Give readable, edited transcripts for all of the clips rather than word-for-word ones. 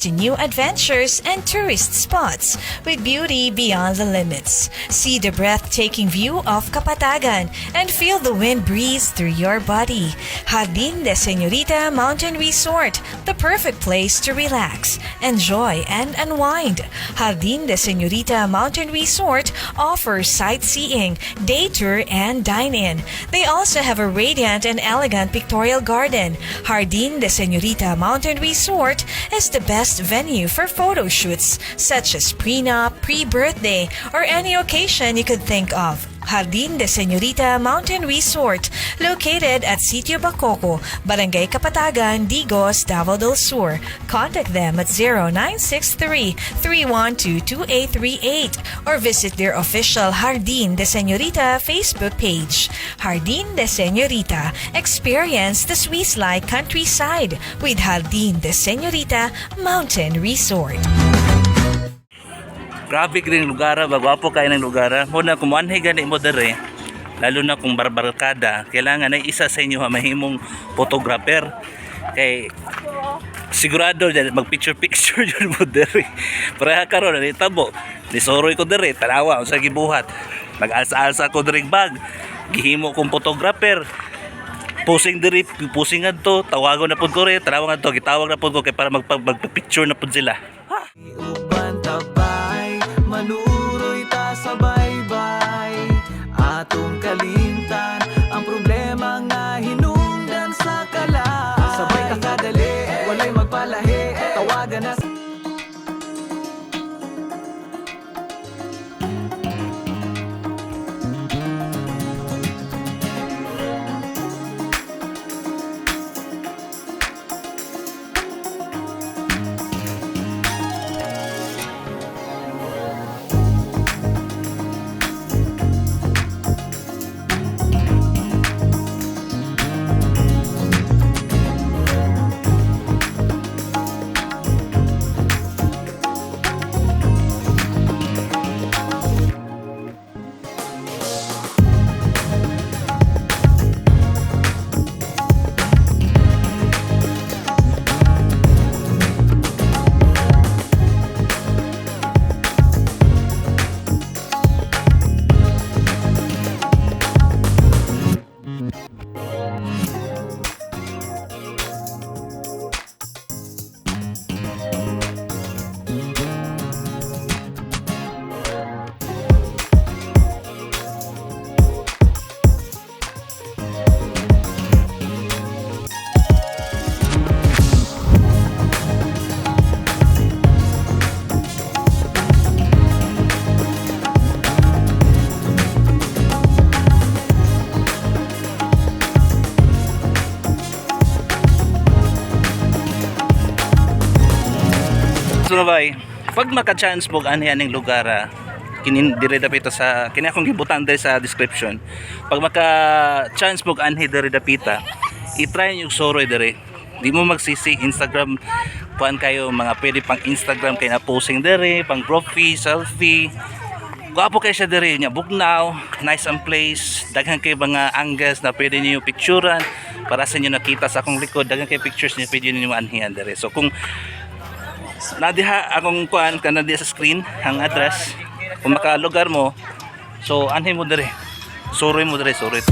to new adventures and tourist spots with beauty beyond the limits. See the breathtaking view of Kapatagan and feel the wind breeze through your body. Jardin de Senorita Mountain Resort, the perfect place to relax, enjoy, and unwind. Jardin de Senorita Mountain Resort offers sightseeing, day tour, and dine-in. They also have a radiant and elegant pictorial garden. Jardin de Senorita Mountain Resort is the best venue for photo shoots such as prenup, pre-birthday, or any occasion you could think of. Jardin de Senorita Mountain Resort, located at Sitio Bacoco, Barangay Kapatagan, Digos, Davao del Sur. Contact them at 0963-312-2838 or visit their official Jardin de Senorita Facebook page. Jardin de Senorita. Experience the Swiss-like countryside with Jardin de Senorita Mountain Resort. Grabe rin lugar, bagwapo kayo ng lugar. Mo na kung muanhi gani mo dere, lalo na kung barbarkada, kailangan na isa sa inyo ha mahimong photographer. Kay sigurado dyan, mag picture picture yun mo dere. Pareha karon ni tabo. Nisoroy ko dere, tanawa unsa gibuhat. Nag-alsa-alsa ko dere bag. Gihimo kong photographer. Posing diri, posing ngadto, tawagon na pud ko re, tanawa ngadto, gitawag na pud ko kay para magpa-picture na pud sila. Uban tabay, manuroy ta sa baybay. Atong kalimtan ang problema nga hinungdan sa kalaay. Sabay ta kadali, walay magpalahi. Tawagan na. So bay, pag maka-chance mo ani aning lugar ah, kinin dire dapita sa kini akong gibutan dire sa description. Pag maka-chance mo anhi dire dapita, i-try niyo soroy dire. Di mo magsisi. Instagram kuan kayo, mga pwede pang Instagram kay na posing dire, pang profile, selfie. Gwapo kay siya dire nya, bugnaw, nice ang place, daghan kay mga angles na pwede niyo picturean para sa inyo nakita sa akong likod, daghan kay pictures niyo pwede niyo anhian dire. So kung nadiha akong kuan kana diha sa screen ang address, kung makalugar mo, so anhin mo dire, suroy mo dire, suroy.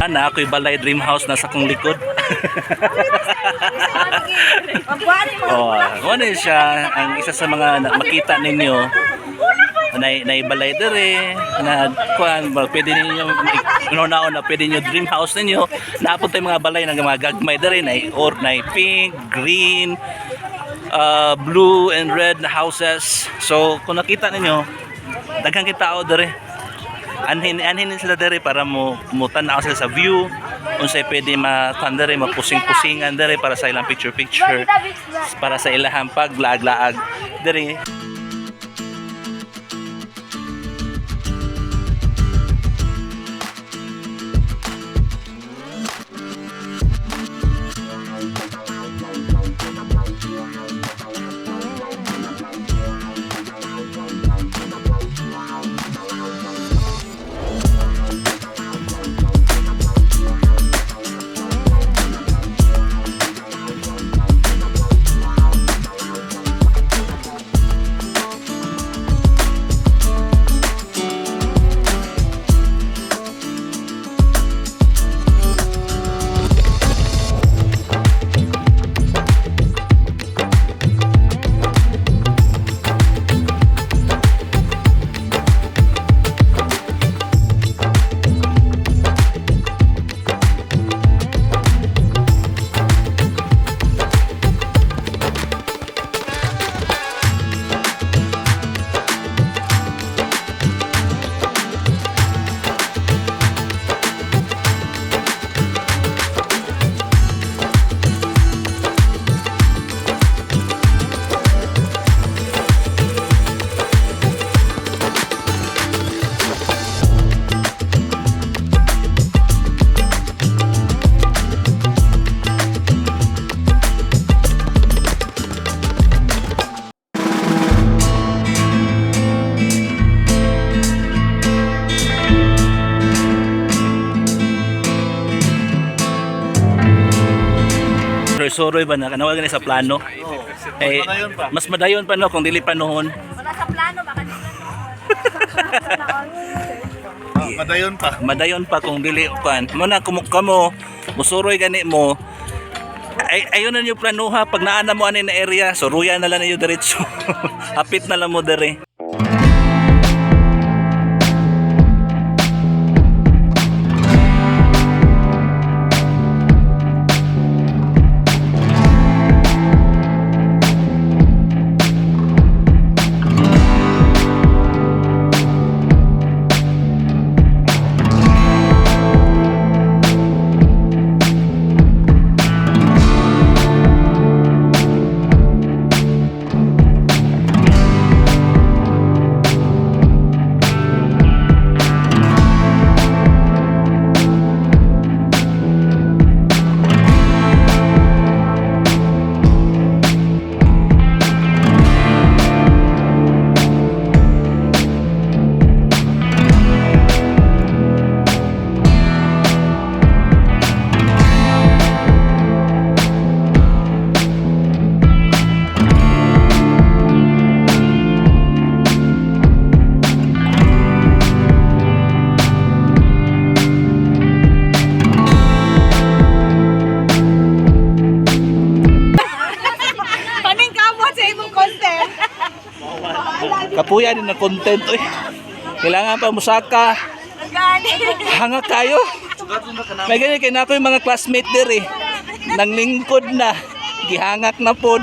Ana ako'y balay, dream house na sa akong likod. Oh, ano siya ang isa sa mga makita ninyo na naibalay dire na kuan ba, pwede ninyo naon na pwede nyo dream house ninyo. Napunta yung mga balay ng mga gagmay dere na or na pink, green, blue and red na houses. So kung nakita ninyo, daghang kita tao dere. Anhin anhin sila dere para mo mo tan-aw sila sa view, unsay pwede ma dere, mapusing-pusingan dere para sa ilang picture picture, para sa ilahang paglaag-laag dere. Suroy ba na kanawag gani sa plano? Eh, mas madayon pa no kung dili pa noon. Wala sa plano, baka di Madayon pa. Madayon pa kung dili kan. Mo na kumo kamo musuroy gani mo. Ay ayon na niyo planuha pag naa na mo ani na area, suruyan na lang ninyo diretso. Hapit na lang mo dere. Paning kamot sa imong content. Kapuya din na content oy. Kailangan pa musaka. Gani. Hanga kayo. May ganyan kay nako yung mga classmate dere. Nang lingkod na, gihangak na pod.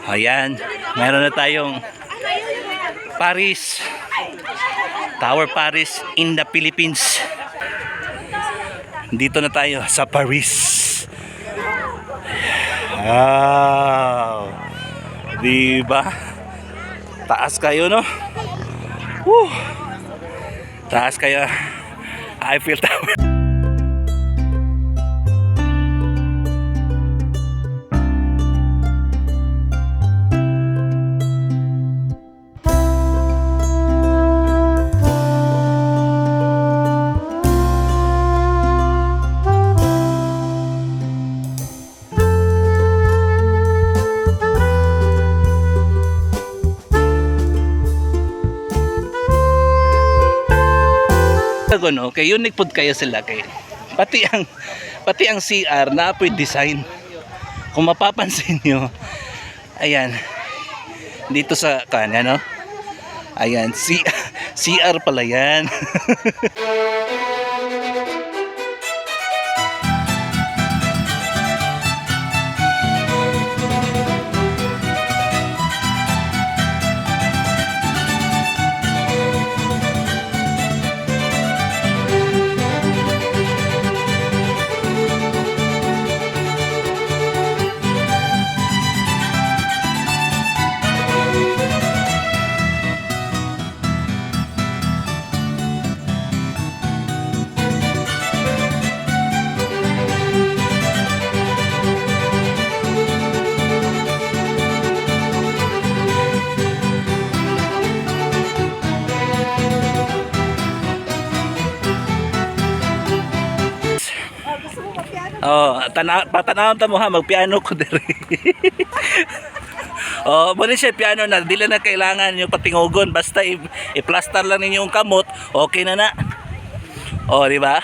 Ayan, meron na tayong Paris. Tower Paris in the Philippines. Dito na tayo sa Paris. Wow. Diba? Taas kayo, no? Woo! Taas kayo. Eiffel Tower. Ano, kay unique pod kayo sila kay pati ang CR na apoy design. Kung mapapansin nyo, ayan, dito sa kanya, no? Ayan, CR pala yan. Oh, patanawon ta mo ha, magpiano ko diri. Oh, mo ni siya piano na dili na kailangan yung patingogon, basta i-plaster lang ninyo yung kamot, okay na na. Oh, di ba?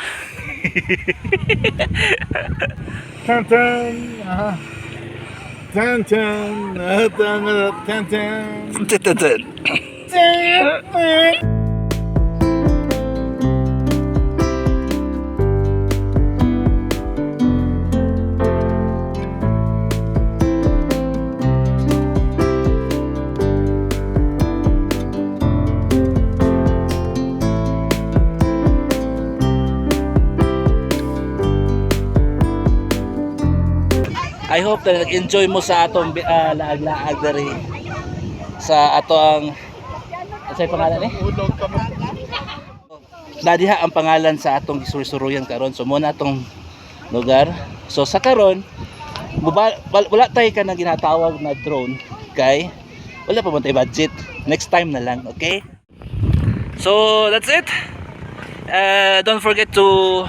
Tan tan. Aha. Tan tan. Ah, tan tan tan. Tan, tan. Tan. I hope na nag-enjoy mo sa atong laag-laag diri sa ato ang sa pangalan eh? Dadiha ang pangalan sa atong gisursuruyan karon. So mo na atong lugar. So sa karon wala tayo ka na ginatawag na drone kay wala pa man tayo budget. Next time na lang, okay? So that's it. Don't forget to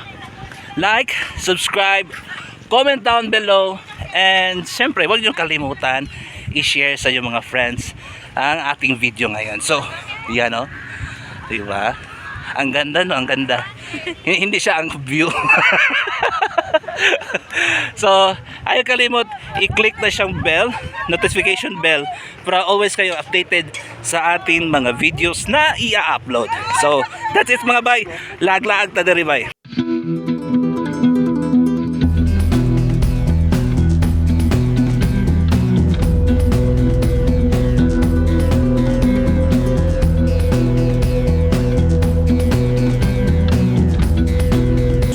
like, subscribe, comment down below, and syempre, huwag niyo kalimutan i-share sa iyong mga friends ang ating video ngayon. So, yan o. Diba? Ang ganda no, ang ganda. Hindi siya ang view. So, ayaw kalimot, i-click na siyang bell, notification bell, para always kayo updated sa ating mga videos na i-upload. So, that's it mga bay. Laag-laag ta diri bay.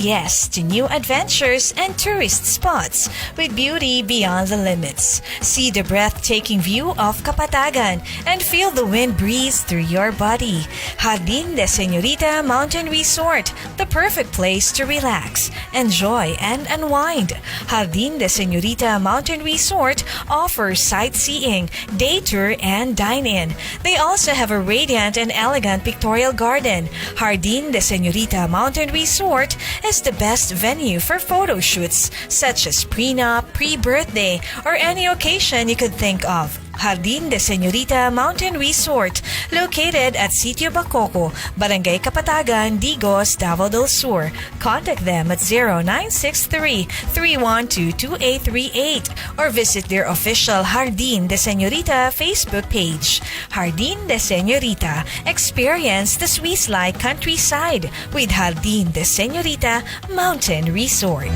Yes to new adventures and tourist spots with beauty beyond the limits. See the breathtaking view of Kapatagan and feel the wind breeze through your body. Jardin de Senorita Mountain Resort, the perfect place to relax, enjoy, and unwind. Jardin de Senorita Mountain Resort offers sightseeing, day tour, and dine-in. They also have a radiant and elegant pictorial garden. Jardin de Senorita Mountain Resort is the best venue for photo shoots such as prenup, pre-birthday, or any occasion you could think of. Jardin de Senorita Mountain Resort, located at Sitio Bacoco, Barangay Kapatagan, Digos, Davao del Sur. Contact them at 0963-312-2838 or visit their official Jardin de Senorita Facebook page. Jardin de Senorita. Experience the Swiss-like countryside with Jardin de Senorita Mountain Resort.